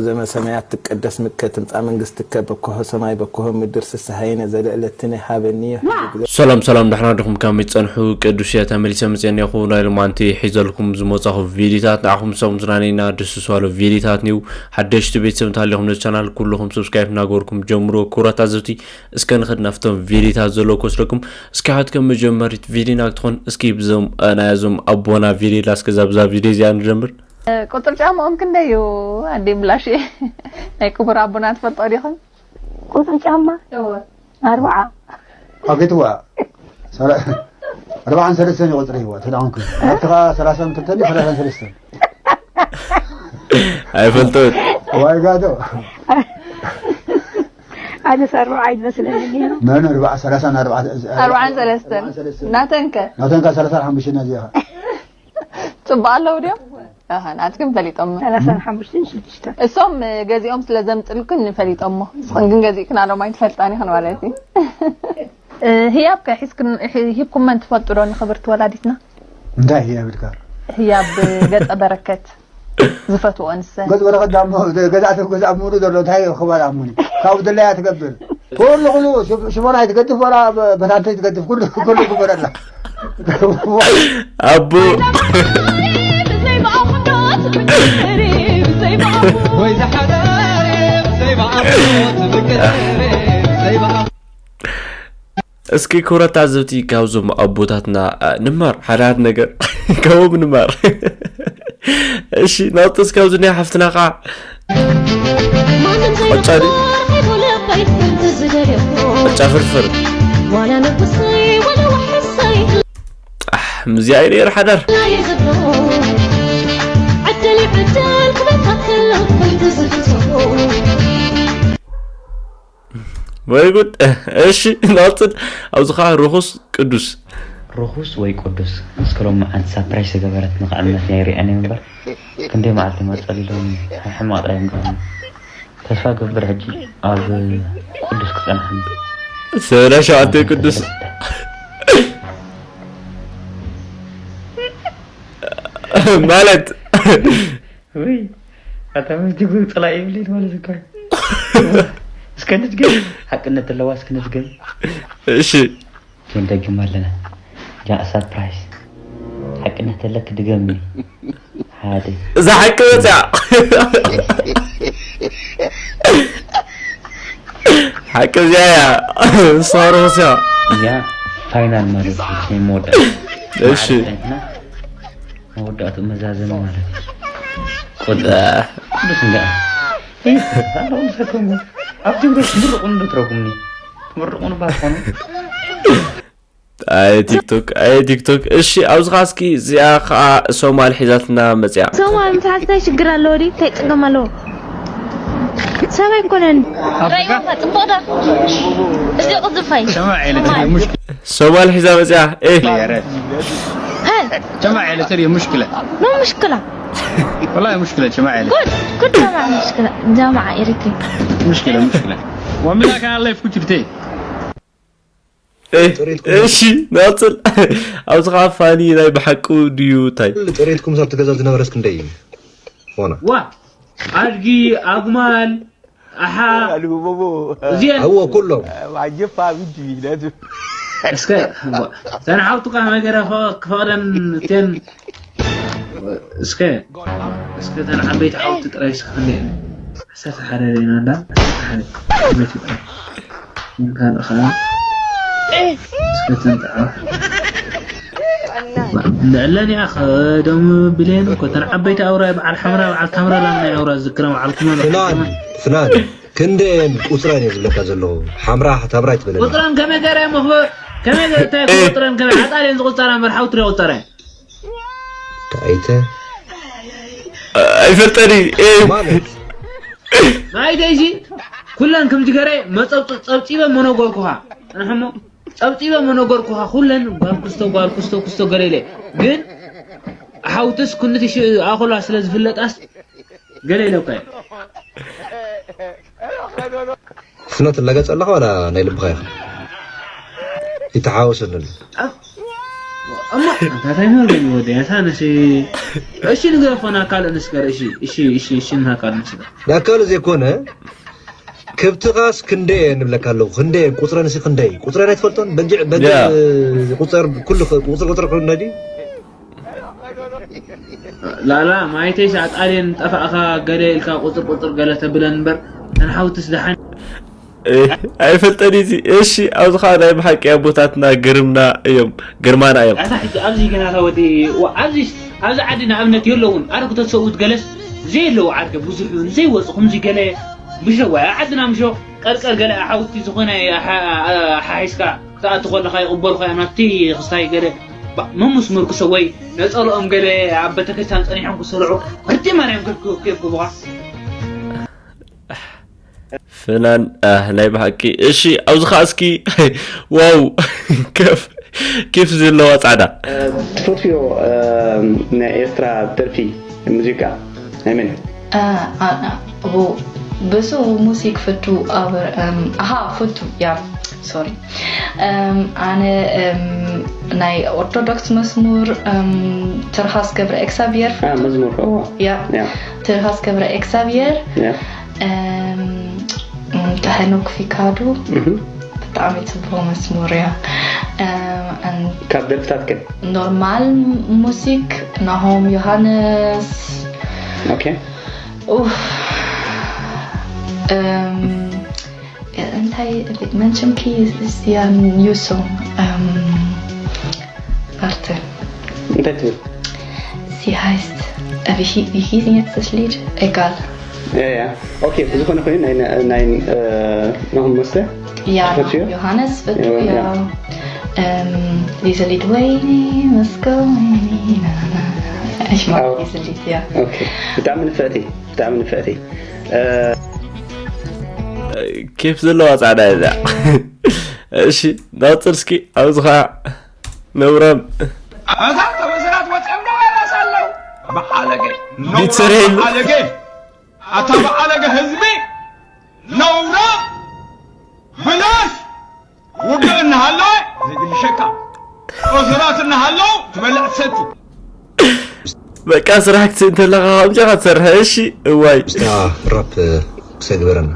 ዘመ ሰማያት ትቀደስ ስምከ ትምጻእ መንግስትከ በኮሆ ሰማይ በኮሆ ምድር ስስሃየነ ዘለእለትነ ሃበኒ። ሰላም ሰላም፣ ደሕና ዲኹም? ከመይ ትጸንሑ? ቅዱስ እየ ተመሊሰ መጽየ እኒኹ። ናይ ሎማንቲ ሒዘልኩም ዝመጻኹ ቪዲዮታት ንዓኹም ሰሙን ዝናነይና ደስ ዝባሉ ቪዲዮታት ኒው። ሓደሽቲ ቤተሰብ እንተሃሊኹም ነዚ ቻናል ኩልኹም ሰብስክራይብ እናገበርኩም ጀምሩ። ክቡራት ኣዘብቲ፣ እስከ ንኸድ ናብቶም ቪዲዮታት ዘለዉ ክወስደኩም። እስኪ ሓት ከም መጀመሪት ቪዲዮና ክትኾን እስኪ ብዞም ናያዞም ኣቦና ቪዲዮ ላስከ ዛብዛ ቪዲዮ እዚኣ ንጀምር። ቁፅር ጫማኦም ክንደይ እዩ? ኣዴ ብላሽ ናይ ክቡር ኣቦና ትፈልጦ ዲኹም? ቁፅሪ ጫማ ኣርብዓ ኣገትዋ ኣርባዓን ሰለስተን ይቆፅረ ይዋ ተዳንኩ ኣብቲ ከዓ ሰላሳን ክልተን ሰላሳን ሰለስተን ኣይፈልጦን ዋይ ጋዶ ኣነስ ኣርብዓ ይመስለኒ ነይሩ መን ኣርባዓ ሰላሳን ኣርባዓ ኣርባዓን ሰለስተን ናተንከ ናተንካ ሰላሳን ሓሙሽተን እዚኣ ፅቡቅ ኣለዉ ድዮም? ኣሃ፣ ናትክም ፈሊጦም ሰላሳን ሓሙሽተን ሽዱሽተን እሶም ገዚኦም ስለ ዘምፅልክን ፈሊጦሞ ንስኽን ግን ገዚእክን ኣሎም ኣይትፈልጣን ኢኽን ማለት እዩ። እ፣ ህያብ ከ ሒዝክን ሂ- ሂብኩመን ትፈልጡ ዶ ንክብርቲ ወላዲትና? እንታይ ህያብ ኢልካ ህያብ ገፀ በረከት ዝፈትዎ ንሰ ገዝ በረከት ዳሞ ገዛእቲ ገዛ ሙሉ ዘሎ እንታይ ክባል ኣሙኒ ካብኡ ድላያ ትገብር ኩሉ ኩሉ ሽሞና ይትገድፍ ወላ በታንተ ይትገድፍ ኩሉ ኩሉ ግበረላ ኣቦ ወይ ዝሓዳር ብዘይ ብኣቦት ብቅዳር ብዘይ ብኣቦት እስኪ ክብረት ታዘብቲ ካብዞም ኣቦታትና አ፣ ንማር ሓደ ሓደ ነገር ካብኦም ንማር እሺ ናውጥስ ካብዚ ናይ ሓፍትና ከዓ ቆጫ ድዩ? ቆጫ ፍርፍር ኣሕ፣ ምዚኣ እዩ ነይሩ ሓዳር ወይ ጉድ እሺ ናውጥን ኣብዚ ከዓ ርኹስ ቅዱስ ርኹስ ወይ ቅዱስ እስከ ሎምዓንቲ ሳፕራይስ ዝገበረትኒ ክዕልመት ናይ ሪአን እየ እምበር ክንደይ መዓልቲ ይመፀሉ ኢሎም ሕማቕ ጥራይ እዮም ዝብሉኒ ተስፋ ገብር ሕጂ ኣብ ቅዱስ ክፀንሐኒ ሰበዳ ሸውዓተ ቅዱስ ማለት ውይ ኣታ ጅግሩ ፀላኢ ይብለኝ ማለት እኮ እስከ ንድገም ሓቅነት ኣለዋ እስከ ንድገም እሺ ክንደግም ኣለና ጃ ሳፕራይዝ ሓቅነት ኣለክ ድገምኒ ሓደ እዛ ሓቂ መፅያ ሓቂ እዚኣ እያ እሷ ርኹስ እያ እዚኣ ፋይናል ማለት እዩ ናይ መወዳእታ እሺ መወዳእቱ መዛዘሚ ማለት እዩ ቆዳ ቅዱስ እንዳ ኣለኹም ሰኩም ኣብ ትግረ ትምርቁን ዶ ትረጉምኒ ትምርቁን ባኮኑ ኣየ ቲክቶክ ኣየ ቲክቶክ እሺ ኣብዚ ኸዓ እስኪ እዚኣ ኸዓ ሶማል ሒዛትና መፅያ ሶማል ምትሓዝ እንታይ ሽግር ኣለዎ ድዩ እንታይ ፀገም ኣለዎ ሰብ ኣይኮነን ራይዋ ጽቡቕዳ እዚ ቅዝፋይ ሶማል ሒዛ መፅያ ኤ جماعة إلى تري مشكلة ኖ ምሽክላ والله مشكلة جماعة إلى ጉድ ጉድ ጀማዓ ምሽክላ ጀማዓ ኤሪትሪ مشكلة مشكلة ومن ذاك الله يفكر تبتي እሺ ናፅል ኣብዚ ከዓ ፋኒ ናይ ብሓቁ ድዩ እንታይ ጥሬትኩም ሳብ ትገዛ ዝነበረስ ክንደይ እዩ ሆነ ዋ ኣድጊ ኣጉማል ኣሓ እዚአን እዎ ኩሎም እስከ ተን ሓውቱ ከዓ መገረ ክፈቕደን ቴን እስከ እስከ ተን ዓበይቲ ሓውቲ ጥራይ ስክፍንደ ዓሰርተ ሓደ ደይና እንዳ ዓሰርተ ሓደ ዓመት ይጥራይ እንካን ኸዓ እስከ ተን ንዕለን ኢኻ ከዶም ብሌን እኮ ተን ዓበይቲ ኣውራ በዓል ሓምራ በዓል ታምራ ላም ናይ ኣውራ ዝክረ በዓልኩማ ፍናን ፍናን ክንደየን ቁፅረን እየ ዝብለካ ዘለኹ ሓምራ ታብራይ ትበለኒ ቁፅረን ከመይ ገረ ምኽበ ከመይ ገረ እንታይ ቁፅረን ከመይ ዓጣል እየን ዝቁፀራ እምበር ሓውትሪ ቁፀረ ታይተ ኣይፈልጠኒ ማለት ናይተይሲ ኩለን ከምዚ ገረ መፀብፂበ መነገርኩኻ ፅንሕሞ ጸብጺበ መነገርኩኻ ኩለን ጓል ክስቶ ጓል ክስቶ ክስቶ ገለ ኢለ ግን ሓውትስ ኩንቲ ኣኹላ ስለ ዝፍለጣስ ገለ ኢለኳ እየ ፍኖት እላገጽ ኣለኻ ዋላ ናይ ልብኻ ኢኻ ይተሓወሰለሉ እሞ እንታይ እንታይ ነው ግን ወደ ያሳነሽ? እሺ ንገር ፎና ካልእ ንስገር። እሺ እሺ እሺ እሺ እና ካልእ ንስገር። ዳካሉ ዘይኮነ ከብትኻስ ክንደይ እየ ንብለካ ኣለኹ። ክንደይ ቁፅረን ሲ ክንደይ ቁፅረን ኣይትፈልጦን? በጊዕ በጊዕ ያ። ቁፅር ኩሉ ቁፅር ቁፅር ክንደይ ድዩ? ላላ ማይተይ ሳጣልየን ጠፋእካ ገለ ኢልካ ቁፅር ቁፅር ገለ ተብለን እምበር ተንሓውትስ ደሓን ኣይፈልጠን እዚ። እሺ ኣብዚ ኸዓ ናይ ብሓቂ ኣቦታትና ግርምና እዮም፣ ግርማና እዮም። ኣታ ሕጂ ኣብዚ ገና ታወዲ ኣብዚ ኣብዚ ዓዲ ንኣብነት የለውን ኣረግቶት ሰብኡት ገለስ ዘየለዉ ዓርከ ብዙሕ እውን ዘይወፁ ከምዚ ገለ ብሸዋ ዓድና ምሾ ቀርቀር ገለ ሓውቲ ዝኾነ ሓሒስካ ክትኣቱ ከለኻ ይቕበልኻ እዮም ናብቲ ክስታይ ገለ መሙስ ምርኩሰ ወይ ነፀልኦም ገለ ኣብ ቤተክርስትያን ፀኒሖም ክሰልዑ ወዲ ማርያም ክብኩብኩብካ ፍናን ናይ ብሓቂ እሺ ኣብዚ ከዓ እስኪ ዋው ከፍ ኬፍ ዘለዋ ፃዕዳ ትፈትዮ ናይ ኤርትራ ደርፊ ሙዚቃ ናይ መን እዩ? ብሱ ሙዚክ ፍቱ ኣበር ኣሃ ፍቱ ያ ሶሪ ኣነ ናይ ኦርቶዶክስ መስሙር ትርሃስ ገብረ እግዚኣብሔር መዝሙር ያ ትርሃስ ገብረ እግዚኣብሔር ተሄኖክ ፊካዱ ብጣዕሚ ፅቡቅ መስሙር እያ ካብ ደርፍታት ከ ኖርማል ሙዚክ ናሆም ዮሃንስ ኦኬ ኡፍ እንታይ መንቸምኪ እዚያ ኒውሶም ኣርተ እንታይ ትብል Sie heißt, äh, wie, hie- wie hieß denn jetzt das Lied? Egal. ያ ያ ኦኬ ብዝኾነ ኮይኑ ናይ ናይ ናሆም መስተ Ja, Verstehe. Johannes wird Ja, ja. Ja. Ähm, diese Lied Wayne, let's go, Wayne, na, na, na. Ich mag Oh. Diese Lied, ja. ኦኬ ብጣዕሚ ንፍዕቲ ብጣዕሚ ንፍዕቲ ኬፍ ዘለዋ ፃዕዳ እያ እዚኣ። እሺ ናፅር እስኪ ኣብዚ ከዓ ነብሮም እዛ ተበስራት ወፂኦም ነው ያላሳለው በዓለገ ቢት ሰሪሐ የሉ? በዓለገ ኣታ በዓለገ ህዝቢ ነውራ ብላሽ ውግእ እናሃለወ ዝግልሸካ እሱራት እናሃለው ትበልዕ ትሰቲ በቃ ስራሕ ክትስእ እንተለካ ከምዚኻ ትሰርሐ እሺ እዋይ ምስታ ራፕ ክሰግበረና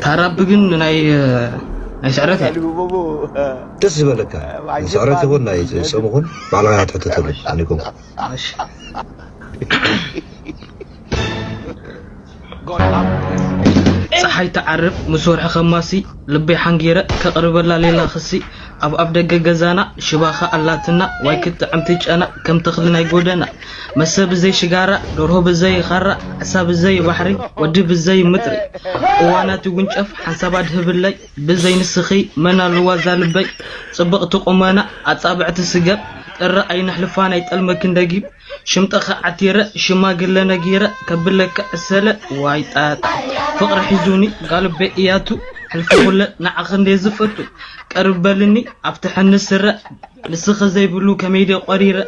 ታራብ ግን ናይ ናይ ስዕረት እያ ደስ ዝበለካ ስዕረት ይኹን ናይ ጾም ይኹን ባዕልኻ ትሕተተሉ ኣኒኩም ፀሓይ ትዓርብ ምስ ወርሒ ከማሲ ልበይ ሓንጊረ ከቕርበላ ሌላ ክሲ ኣብ ኣፍ ደገ ገዛና ሽባኻ ኣላትና ዋይ ክትጥዕም ትጨና ከም ተኽሊ ናይ ጎደና መሰ ብዘይ ሽጋራ ደርሆ ብዘይ ኻራ ዓሳ ብዘይ ባሕሪ ወዲ ብዘይ ምጥሪ እዋናት ይጉንጨፍ ሓንሳብ ኣድህብለይ ብዘይ ንስኺ መን ኣለዋ እዛ ልበይ ጽብቕቲ ቁመና ኣጻብዕቲ ስገብ ጥረ ኣይነሕልፋ ናይ ጠልመ ክንደጊብ ሽምጥኺ ዓቲረ ሽማግለ ነጊረ ከብለኪ ዕሰለ ዋይ ጣጣ ፍቕሪ ሒዙኒ ጋልቤ እያቱ ሕልፊ ኩለ ንዓኺ እንዴ ዝፈቱ ቀርበልኒ ኣብቲ ሕኒ ስረ ንስኺ ዘይብሉ ከመይ ድየ ቆሪረ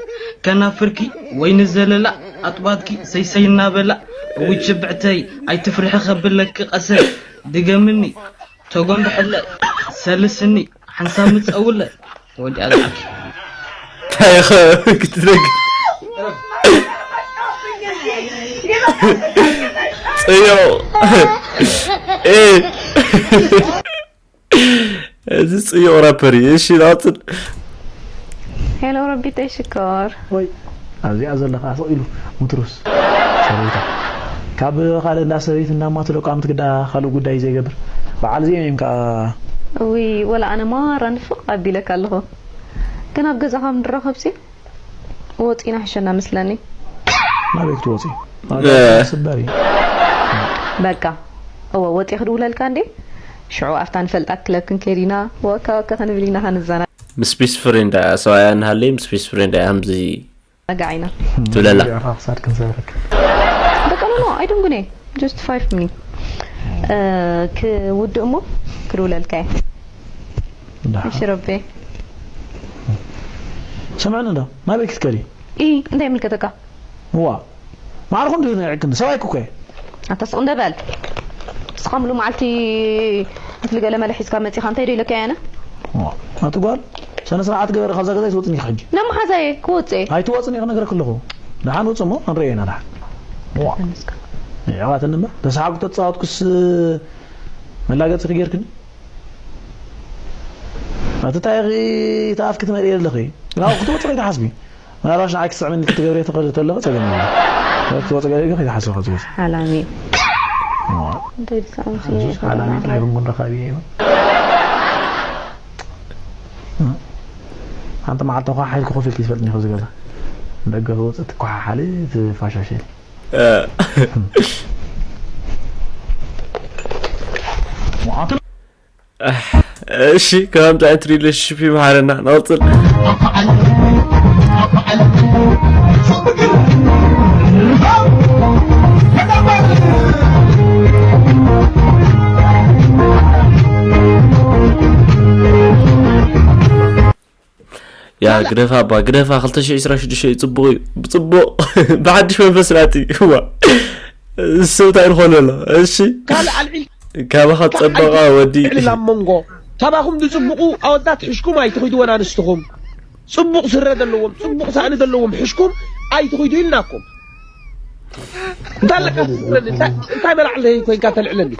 ከናፍርኪ ወይ ንዘለላ ኣጥባትኪ ሰይሰይ እናበላ እውይ ችብዕተይ ኣይትፍርሒ ከብለኪ ቀሰይ ድገምኒ ተጎንብሕለ ሰልስኒ ሓንሳብ ምፀውለ ወዲኣ ዝዓኪ እንታይ ኸ ክትነግ ፅዮ እ እዚ ፅዮ ራፐር እዩ እሺ ናፅን ሄሎ ረቢተይ ሽኮር ወይ ኣብዚኣ ዘለኻ ስቕ ኢሉ ሙትሩስ ሰበይታ ካብ ካልእ እንዳ ሰበይት እንዳ ማትሎ ቃምት ግዳ ካልእ ጉዳይ ዘይገብር በዓል እዚኦም እዮም ከዓ እውይ ወላ ኣነ ማራ ንፍቕ ኣቢለካ ኣለኹ ግን ኣብ ገዛኻ ንራኸብሲ ወፂና ሕሸና መስለኒ ናበይ ክትወፂ ስበር እዩ በቃ እወ ወፂ ክድውለልካ እንዴ ሽዑ ኣብታ ንፈልጣ ክለብ ክንከይድ ኢና ወካ ወካ ክንብል ኢና ከንዘና ምስ ቤስት ፍሬንድ እያ ሰብኣያ እናሃለይ ምስ ቤስት ፍሬንድ እያ ከምዚ መጋዒና ትብለላ ክሳድ ክንሰብረክ በቃ ኖ ኖ ኣይደንጉነ just five minutes ክውድእ እሞ ክድውለልካ እየ እሺ ረቤ ስምዕኒ እንዶ ናበይ ክትከዲ ኢ እንታይ ይምልከተካ ዋ ማዕርኹም ድዩ ነዒክኒ ሰብኣይኩ እኮ ኣታ ስቕ እንደ በል እስኻ ሙሉ መዓልቲ ክፍሊ ገለ መለ ሒዝካ መፂኻ እንታይ ዶ ኢለካ ያነ ኣቲ ጓል ስነ ስርዓት ገበሪ ካብዛ ገዛ ኣይትወፅን ኢኺ ሕጂ። ናብ መሓዛየ ክወፅእ እየ። ኣይትወፅን ኢኺ ነግረክ ኣለኹ። ደሓን ውፅ እሞ ክንርኢ ኢና ደሓን። ዋ። የመስገን። የዕዋትኒ እምበር ተሰሓብኩ ተፃወትኩስ መላገፂ ክጌርክኒ። እቲ እንታይ ኢኺ እቲ ኣፍኪ ትመልእየ ኣለኺ። ያው ክትወፅእ ከይትሓስቢ። ምናልባሽ ንዓይ ክትስዕመኒ ክትገብሪ ተኽእሊ ተለኺ ፀገም የለን። ክትወፅእ ገለ ኢኺ ከይትሓስቢ ካብዚ ገዛ። ሓላሚ። ዋ። እንታይ ድሳም ሓላሚ ጥራይ ብንጉን ረኻቢ እየ። ሓንቲ መዓልቲ እኳ ሓይልኪ ኮፍ ኢልኪ ትፈልጥኒ ኢኺ ኣብዚ ገዛ። ደገ ክወፅእ ትኳሓሓሊ ትፋሻሸሊ። እሺ፣ ከምዚ ዓይነት ሪሌሽንሺፕ ይምሃረና። ንቐጽል። ያ ግደፋ ኣባ ግደፋ፣ ክልተ ሽሕ ዕስራን ሽዱሽተን እዩ ጽቡቕ እዩ። ብጽቡቕ ብሓድሽ መንፈስ ናቲ። እዋ፣ እሱ እንታይ ዝኾነ ኣሎ? እሺ፣ ካልእ ኣልዒል ካባኻ ጸበቓ ወዲ። ኣልዒል ኣብ መንጎ ካባኹም ዝጽቡቑ ኣወዳት ሕሽኩም ኣይትኺዱ፣ ወላ ኣንስትኹም ጽቡቕ ስረ ዘለዎም ጽቡቕ ሳእኒ ዘለዎም ሕሽኩም ኣይትኺዱ ኢልናኩም። እንታይ ኣለካ ትስረኒ? እንታይ፣ እንታይ በላዕለይ ኮይንካ ተልዕለኒ?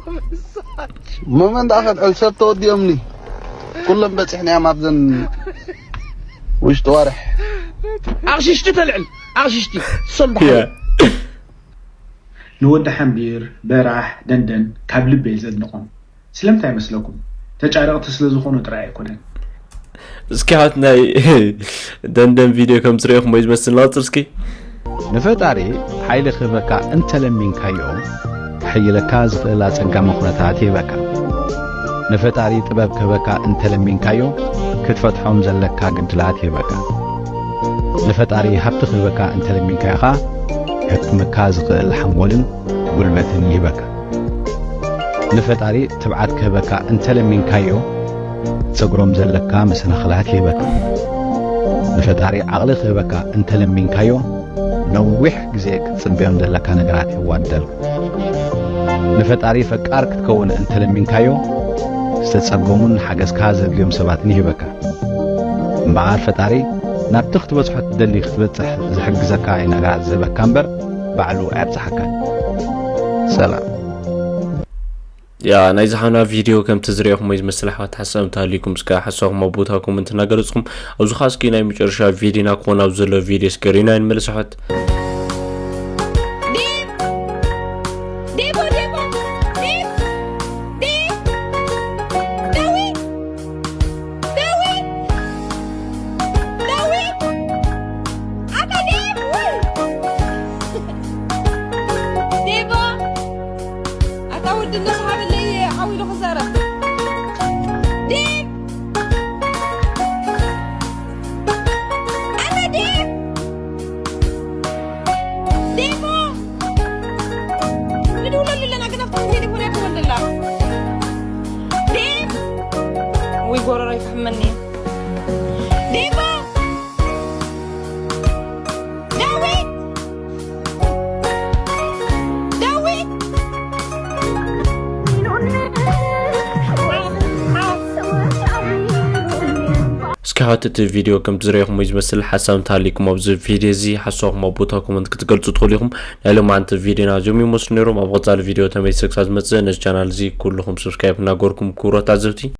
መመን ደኣ ከልዕል ሰብ ተወዲኦምኒ። ኩሎም በጺሕናዮም ኣብዘን ውሽጢ ወርሕ። ኣቕሽሽቲ ተልዕል፣ ኣቕሽሽቲ። እሶም ደሓን። ያ። ንወዲ ሓምቢር፣ በራሕ፣ ደንደን ካብ ልበይ ዘድንቖም። ስለምንታይ መስለኩም? ተጫረቕቲ ስለ ዝኾኑ ጥራይ ኣይኮነን። እስኪ ሓት ናይ ደንደን ቪድዮ ከም ትሪኦ ክሞ ዝመስል ናውፅር እስኪ። ንፈጣሪ ሓይሊ ክህበካ እንተለሚንካዮ፣ ክሕይለካ ዝኽእል ኣጸጋሚ ኩነታት ይህበካ። ንፈጣሪ ጥበብ ክህበካ እንተለሚንካዮ፣ ክትፈትሖም ዘለካ ግድላት ይህበካ። ንፈጣሪ ሃብቲ ክህበካ እንተለሚንካዮ ኸኣ፣ ከሕክመካ ዝኽእል ሓንጎልን ጉልበትን ይህበካ። ንፈጣሪ ትብዓት ክህበካ እንተለሚንካዮ፣ ትሰግሮም ዘለካ መሰናኽላት ይህበካ። ንፈጣሪ ዓቕሊ ክህበካ እንተለሚንካዮ፣ ነዊሕ ግዜ ክትጽበዮም ዘለካ ነገራት የዋድደልካ። ንፈጣሪ ፈቃር ክትከውን እንተለሚንካዮ፣ ዝተጸገሙን ሓገዝካ ዘድልዮም ሰባትን ይህበካ። እምበኣር ፈጣሪ ናብቲ ክትበጽሖ ትደሊ ክትበጽሕ ዝሕግዘካ እዩ ነገራት ዝህበካ እምበር፣ ባዕሉ ኣየብጽሓካን። ሰላም። ያ፣ ናይ ዝሓና ቪድዮ ከምቲ ዝሪኦኹሞ እዩ ዝመስል ኣሕዋት። ሓሳብ እንተሃልዩኩም እስከ ሓሳብኩም ኣብ ቦታ ኮመንት እናገለጽኩም፣ ኣብዚ ኸኣ እስኪ ናይ መጨረሻ ቪድዮና ክኾን ኣብ ዘሎ ቪድዮ እስከ ሪና ንመለስ ኣሕዋት። ዴቭ! ዴቮ፣ ዴቮ! ዴቭ! ዴቭ! ዳዊት! ዳዊት! ዳዊት! ኣታ ዴቭ! ውይ! ዴቮ! ኣታ ወዲ እነሱ ሃበለይ ዓው ኢሉ ክዛረብ። ዴቭ! ኣታ ዴቭ! ዴቮ! ንድውለሉ ኣለና፣ ግን ኣብቲ ቴሌፎን እያ ትደውል ዘላ። ዴቭ! ውይ፣ ጎረሮ ይፍሕመኒ። ዴቮ! ዳዊት! ዳዊት! እስኪ ኣሕዋት እቲ ቪድዮ ከምቲ ዝረኣኹሞ እዩ ዝመስል። ሓሳብ እንተሃሊኩም ኣብዚ ቪድዮ እዚ ሓሳብኩም ኣብ ቦታ ኮመንት ክትገልጹ ትኽእሉ ኢኹም። ናይ ሎማዓንቲ ቪድዮና እዚኦም ይመስሉ ነይሮም። ኣብ ቀጻሊ ቪድዮ ተመሊሰ ክሳብ ዝመጽእ ነዚ ቻናል እዚ ኩልኹም ሰብስክራይብ እናገበርኩም ክቡራት ተዓዘብቲ